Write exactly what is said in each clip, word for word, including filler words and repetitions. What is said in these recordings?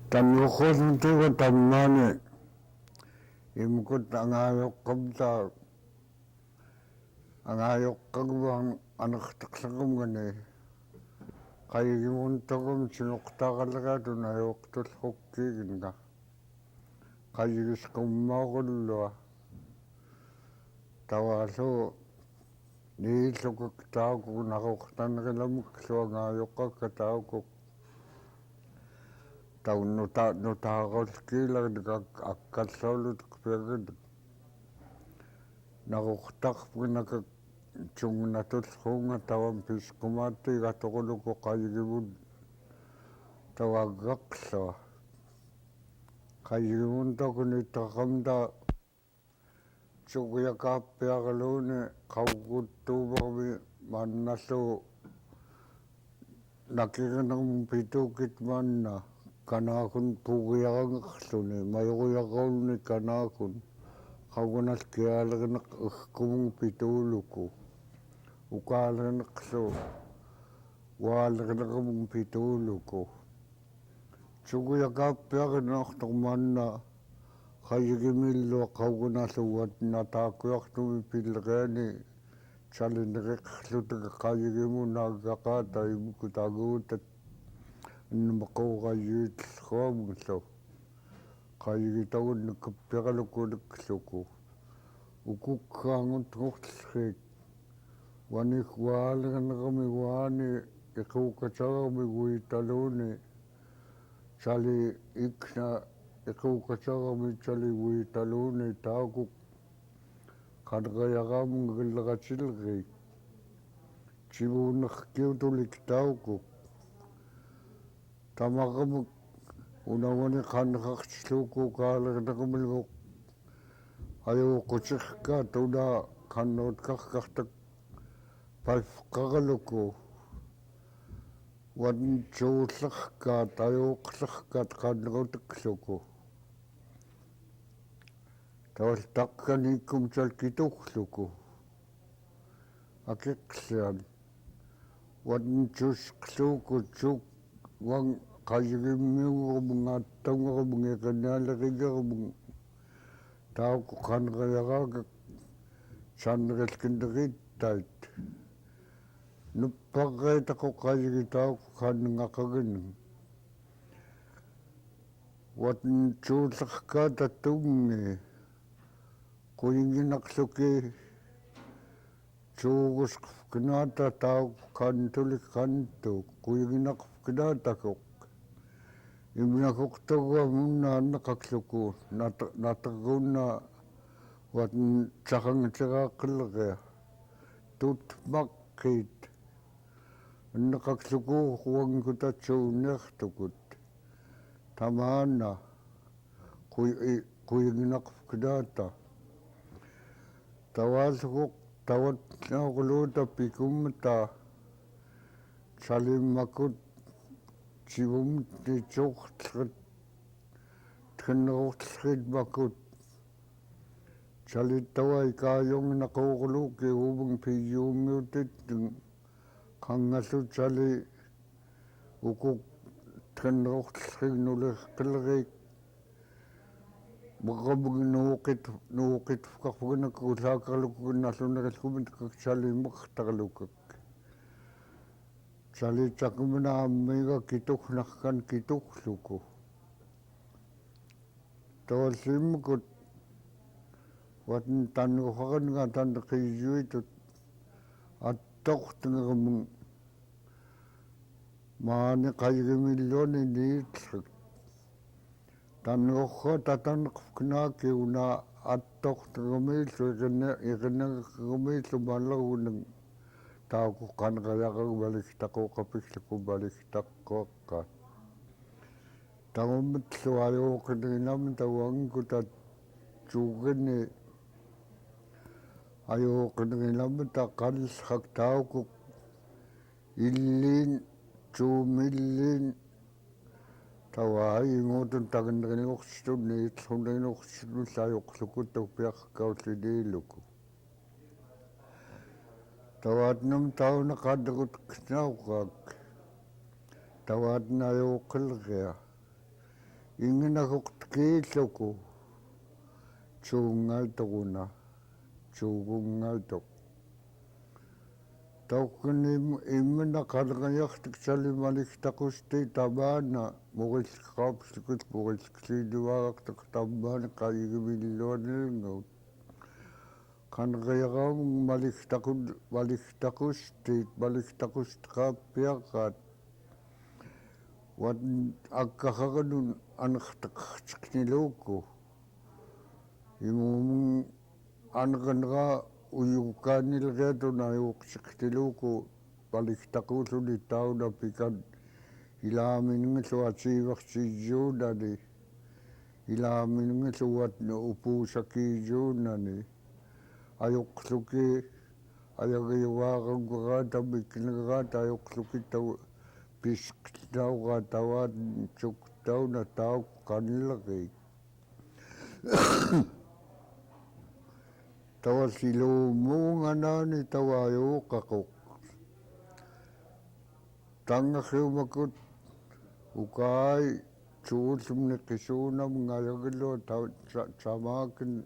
Tannguhhusnti wa tammani, imkut angayukamta, angayukagwang anaktaksakamngani, kayigimuntakum singuktakalikatun ayuktullukkiginga. Kayigiskummakullua. Tawalu, niilukak taukuk, nakuktanrilamuklu angayukak taukuk. Tau nuta, nutakulkilag nika akkallulut kpiagad. Nakuktakpnakak, cungnatullunga tawan piskumati katukuluk kayigimun. Tawagaklu. Kayigimuntakun itakamta. Cukyakapiakluni, kaukuttumakmi mannalu, nakikinakmi pitukit manna, kanakun pukyakangaksluni, mayukyakaluni kanakun, kaukunal kialeknak, ihkumung pituluku, ukaleknaklu, waleknakmung pituluku. Cukyakapiak naktuk manna, kayigimilua kaukunalu wat natakuyaktumi pilekeni, cali nikiklutik kayigimun agakata imkut agutat, nmaku kayitluamnglu. Kayigitaun nikpiakluku nikluku. Ukuk kangutngutlik. Wanik waleknakmi wani, ikukacakmi witaluni. Cali ikna, ikukacakmi cali witaluni taukuk. Kanakayakamung kilakacilki. Cibunak kiutulik taukuk. Tamakmuk unawani kanakakciluku kaleknakmilnguk. Ayukucikka tuna kanut kakkaktak paifkakaluku. Wan culakka tayuklakka kanutikluku. Tawal takkanikum cal kitukluku. Akiklian. Wan cuskluku cuk wang kayigimiungakamung attamngakamung ikinalikingakamung. Tauku kanakayakak canril kinrikitait. Nupakaitakuk kayigi tauku kanngakagining. Wat ncullakata tungi, kuinginakluki, cuguskpknata tauk kantulik kantuk, kuinginakpknatakuk. Imnakuk togua munna nnakakluku, nat-, natakuna wat ncakang cakakilkia. Tutmakit. Nnakakluku kuwangkuta cuniaktukut. Tamana, kui-, i-, kuinginakpknata. Tawalkuk, tawat naukluta pikumta. Cali makut, cibum nicuktlkit, tkenuktlkit makut. Cali tawai kayung nakukluki ubung piyumiutit, kangalu cali ukuk tkenruktlkik nulekkelkik. Bakabung nukit, nukit fkakfknak ulakalukuk nalunaklukumit kak cali maktaklukuk. Cali cakmna amiga kituk nakkan kitukluku. Tawal imkut, wat ntanguhakan ngatan kiyuitut, attoktngermung, mani kayigimiluani niitlek. Tanguha tatanekpknaki una attoktngermilu, ikine-, ikinekngermilu malauning. Tauku kanakayakak baliktaku kapikluku baliktaku ka. Tangumtlu ayukin inamta wangkuta cugini. Ayukin inamta kalhak taukuk. Illin, cumillin. Tawa ingutun tanginringuksitun nitlhunringuksitun layuklukut tupiak kauliniluku. Tawatnam tauna kadrut knaukak. Tawatna ayuklkia. Iñin okuk ke isoku, cuñña ituk una, cuñña ituk. Tokun im-, imen akan kayaktak cali malik takus ti tabana, mugis kapsukut, mugis kli dua aktak tabana, kayik miluan ilngut. Kan kayakam malik takus, malik takus ti, malik takus kapiakat. Wat akkahakanun anak takcik niluku. Imum anak-anak uyukan nilgetun ayuk cik niluku. Balik takusun itau dapikan. Ila miningit wa cibak cijunani. Ila miningit wat na upu sakijunani. Ayuk luki, ayuk iwa kagata bikin kagata ayuk luki tau pisk tau kata wat cuk tau na tau kanilaki. Tawa silu munganani tawa ayuk kakuk. Tangak iumakut ukai cuusum ni kisunam ngayagilo ta-, ca-, camakin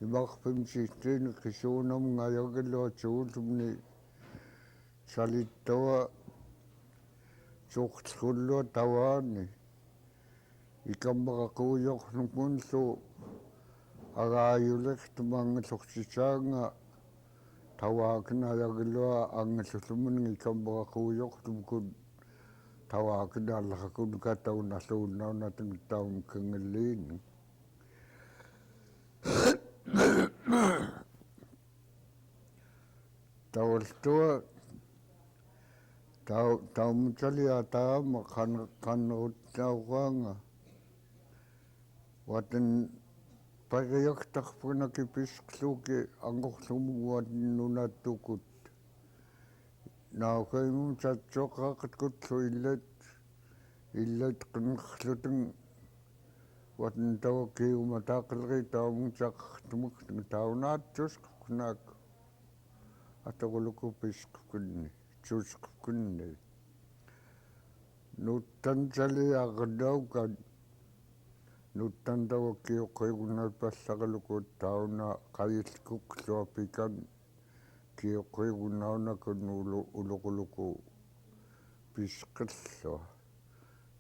imakpim sistin kisunam ngayagilo cuusum ni salitawa cuksulo tawani. Ikam bakakuyok nukun su agayulek tumang suk cicanga tawakin ayagilo ang susumun ikam bakakuyok nukun tawakin alakun kataun asunau nating taun kengelin. Tawal tua, tau, tau mencari ata makan, kan utau kanga. Waten pagayak tak pernah kipis kesuke angkok sumung waten nuna tukut. Nau kai mum cacok akut kut so ilet. Ilet ken kesuting. Waten tau kiu mata kelri tau mum cak tumuk tau natus kenak. Atau kuluku pis kukuni, cus kukuni. Nutan cali akedau kan. Nutan tawa kiuki guna pasakaluku tauna kayis kuk suapikan. Kiuki guna una kun ulu, ulukuluku. Piskesua.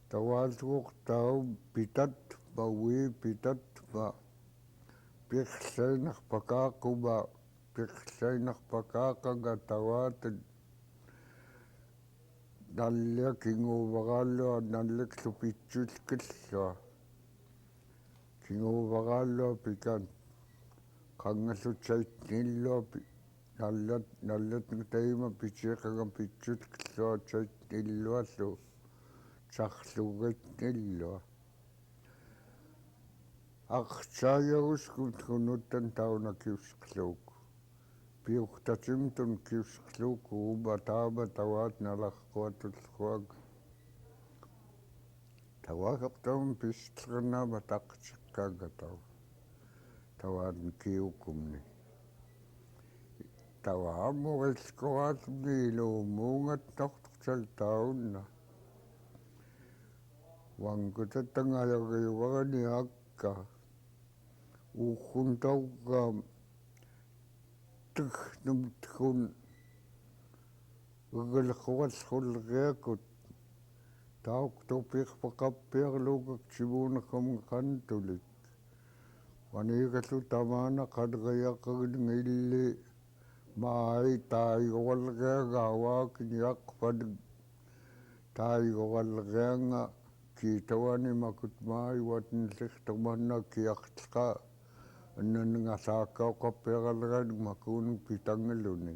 Tawa suk tau pitat ba wi pitat ba. Piksenak pakaku ba. Piksenak pakaka ga tawaten. Nalek kingu bakalua, nalek supicus kesua. Kingu bakalua pikan. Kangasu cait nilua pi-, nalat, nalat ngetaima picik kangan picus kesua cait nilua su. Cak su gait nilua. Ak caya uskum kunutan tauna kius kesuku. Piuk tacimtun kius kesuku, uba taba tawat nalak kuatus kuag. Tawak taun pis terna batak cekag tau. Tawat kiukum ni. Tawa muris kuat ni lumungat tok tok cel tauna. Wangkuta tengayag iwagani akka. Ukun tauka tek num tekun. Ugal kuat kulrekut. Tauk topik pakapiak lukak cibun kam kantulik. Wani kasu tamana kadgaya kagding illi. Mai tai gawal gaya gawa kinyak padg. Tai gawal gaya nga kitawani makut mai wat nlik tamana kiyak tka. Enen nga saka kapegal gaya makun pitangeluni.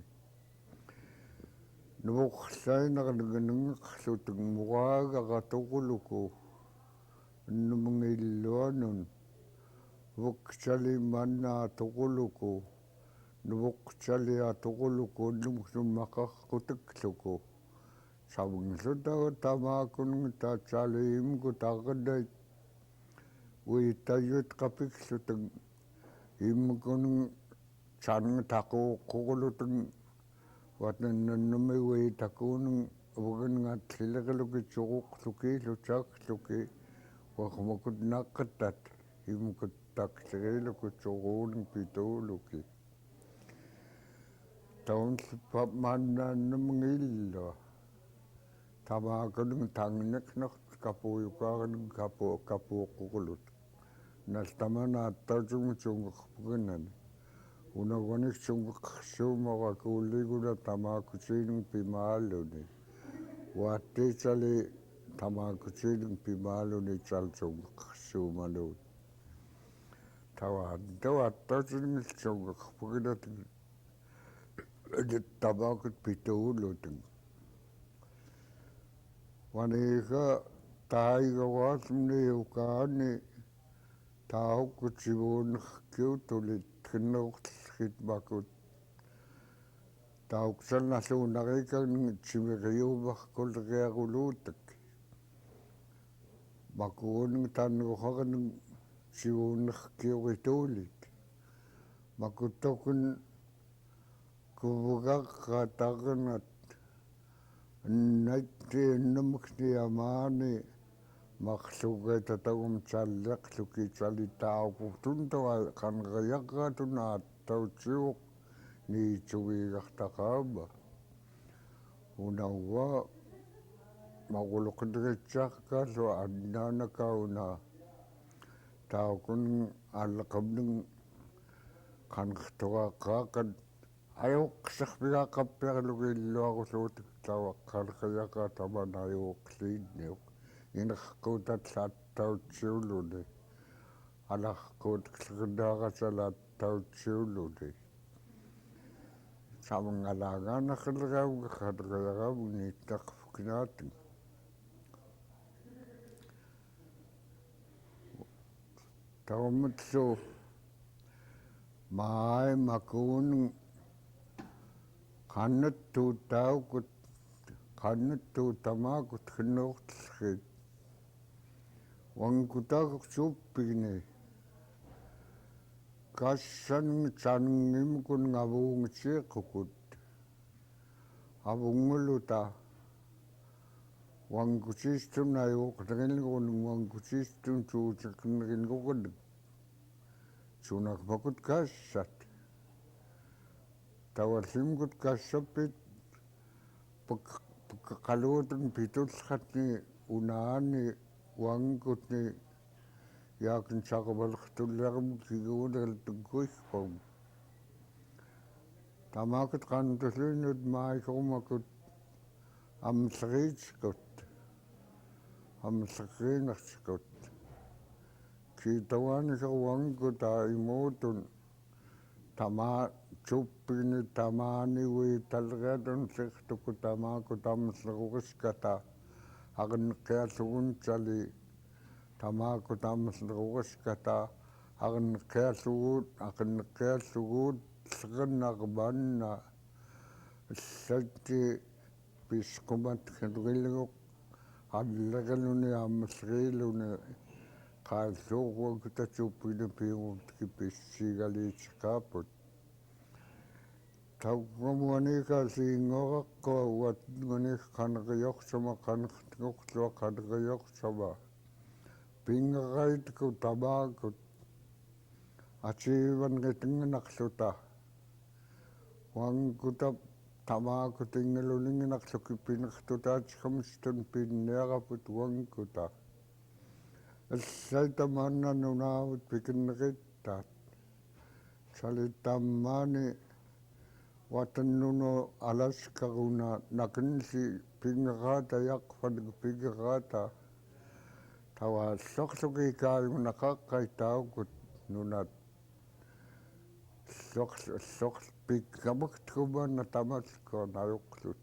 Nubuk sai nak dengan suteng muka gaka tukuluku. Num ngiluanun. Buk cali mana tukuluku. Nubuk cali atukuluku. Num sumakak kutekluku. Sabung suta tamakun ta cali imku takedai. Wi tayut kapik suteng. Imkun can taku kukuluteng. Waten nenemi wi takun bukan ngat silek luki cukuk luki lucak luki. Wak mokut nakketat, imkut taktirilukut, curuning pituluki. Taun sepat manannem ngillo. Tama kuning tangnek nok kapu yukaning kapu, kapu kukulut. Nal taman attau cung cung kepekenan. Una wanik cung kesu mora kuliguna tama kucining pimaluni. Wati cali tama kucining pimaluni cal cung kesu manun. Tawa, tawa, tau cuning cung kepekenan. Edi tama kut pituluting. Wanika tai gawas mni ukani tau kut ciwun kiu tulit kenuk hit makut. Tau kusan nasu narikan cimiriu bakul riak ulutek. Makuning tan gohakan ciwun kiu itulit. Makutokun kubugak katakanat. Nait nemekni amani maksugai tatagum calek luki calita auputun tawa kan gayak katun attau ciuk ni cuwi gak takaba. Unawa maguluk degecak kalu anana kauna. Taukun alakabning kan ketua kakan. Ayuk sak pika kapir luki luar lusut tawa kan kaya kataman ayuk liniuk. Inak kutat sattau ciuluni. Alak kut kesekendara salat tau ciuluni. Samangalangan akalagau kakalagau ni tak fukinating. Taumetsu mai makun kanet tu taukut kanet tu tamakut kenuk tsikit. Wangkutak cupini. Kasan canngimkun ngabung cikukut. Abunguluta. Wangkucistun ayuk dengilkun wangkucistun cucek dengilkun. Sunak bakut kasat. Tawasimkut kasapit. Pek-, pekakalutun pitul katni unani wangkutni yakin cakabalak tullak kigudal tengkuikpam. Tamakut kantusinut maikumakut amsriiskut. Amsriinaksikut. Kitawan wangkut a imutun. Tama cupini tamani witalriatun siktuku tamaku tamsrukskata. Akin kiasugun cali tamaku tamsrukskata. Akin kiasugun, akin kiasugun sekenak banna. Sati Piskumat kedugiluk, adlekeluni amsriluni, kasuku kita cupini piwut kipisigali cikaput. Taukamuani kasi ngorako wat ngani kanakayok sama kanakayok sama kanakayok sama. Pingarait ku tamakut. Aciwan ngitingenak suta. Wangkuta tamakut ingeluningenak suki pinaktuta cikamistun pinneraput wangkuta. Esai tamana nunawut pikinritat. Sali tamani watan nuno alas karuna nakinsi pingerata yakfan pingerata. Tawa sok suki kayu nakakaitaukut nunat. Sok, sok pigabak tukuban na tamat ko na yuklut.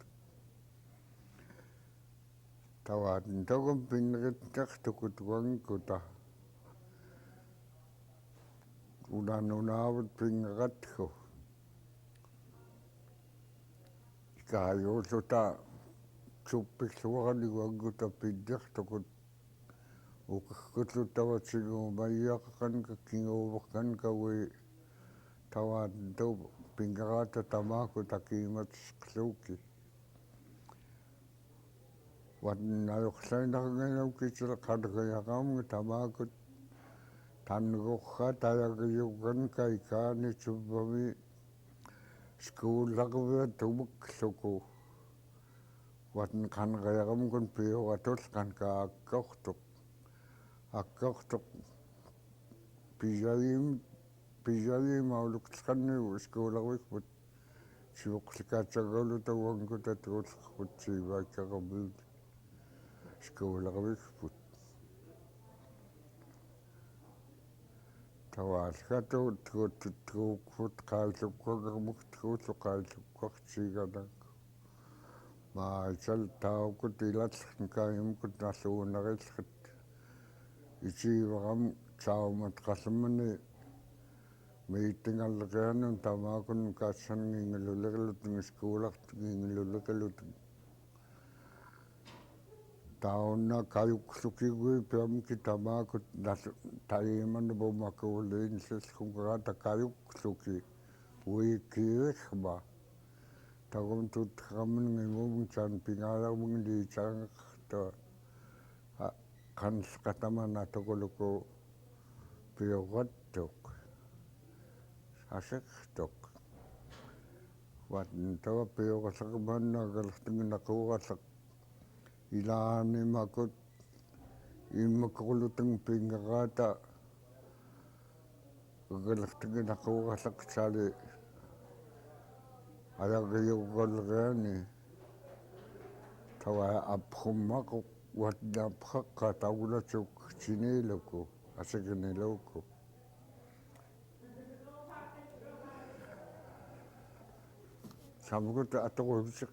Tawa ntokom pinrit tak tukut wangkuta. Unan unawat pinrat ko. Kayu suta cupik suara di wangkuta pinrit tukut. Ukekut tawa cingu mayakan ka kingu bakan kawi tawa do pingarata tamaku takimat sekluki. Wad nayok saindak ngenau kichil kad kaya kam ngetamakut. Tan ngok kata ya kayukan kai kani chuba mi sekolah kaya tubuk suku. Wad kan kaya kam kun pio watul kan ka akoktuk. Akoktuk. Pijai, pijai mauluk sekan ni sekolah wik but. Sibuk sika chagolu tawang kuta tuol sekut siba chagabut. Sekolah wik but. Tawa sika tu tu tu tu kut kai lukwa gamuk tu tu kai lukwa siganak. Ma ichal tau kut ilat kai mkut nasu narit. Ichi wagam chau mat kasemani. Meeting alkeanun tamakun kasan ngingiluleklut ngisekolah ngingiluleklut. Tauna kayuk suki gui piam ki tamakut das taiman bo makulin seskung kata kayuk suki. Wi kiwik ba. Takum tut kamen ngimum chan pingala mung di chang to. Kan sekataman atukuluku piogatuk. Asektuk. Wat ntawa piogatuk man nagalak tingin aku galak. Ilani makut imakuluteng pingagata. Galak tingin aku galak sali. Ayag yugal gani. Tawa aphumakuk. Wat napkak katawula chuk chiniluku, asiginiluku. Samukut atukul sik.